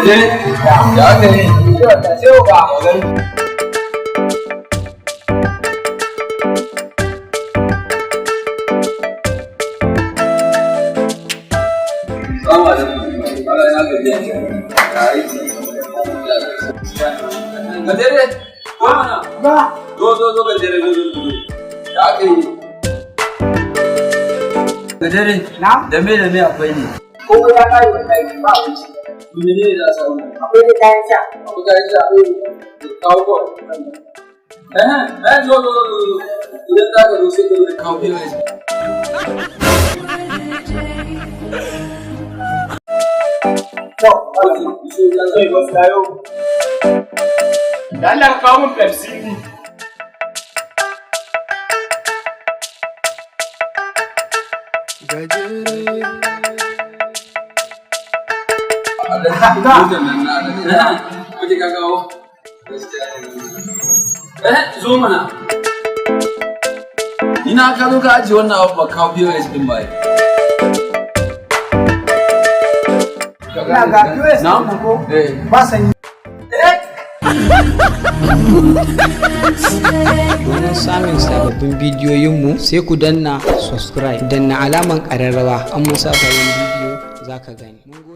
Gajere, ya aka yi? Sai ga. Salamu alaikum. Allah ya gajiya. Ya aiki. Gajere, ko mana? Ba. Zo, zo, zo, gajere, zo, zo, zo. Ya aka yi? Gajere, Na? da me akwai ne? Ko ya kare wallahi, ba abinci. Mene ne za a samu? Akwai da kayan sha. Abu ka yi sha? Kawo ko? Eh, eh, zo, zo, zo, zo. Idan za ka zo, sai ka zo da kawo POS. To, Zai wasu kayo. Da Allah ka kawo min Pepsi. Gajere. Motar nan na Alhaji. Kuke ka kawo? Eh, zo mana. Ina ka zo ka ajiye wannan abu, ba kawo POS din ba. Ina ga POS Na? ɗin ko? Eh. Ba sanyi. Domin samun sababbin bidiyoyinmu, sai ku danna subscribe, danna alaman ƙararrawa. An mun sa sabon bidiyo, za ka gani. Mun gode.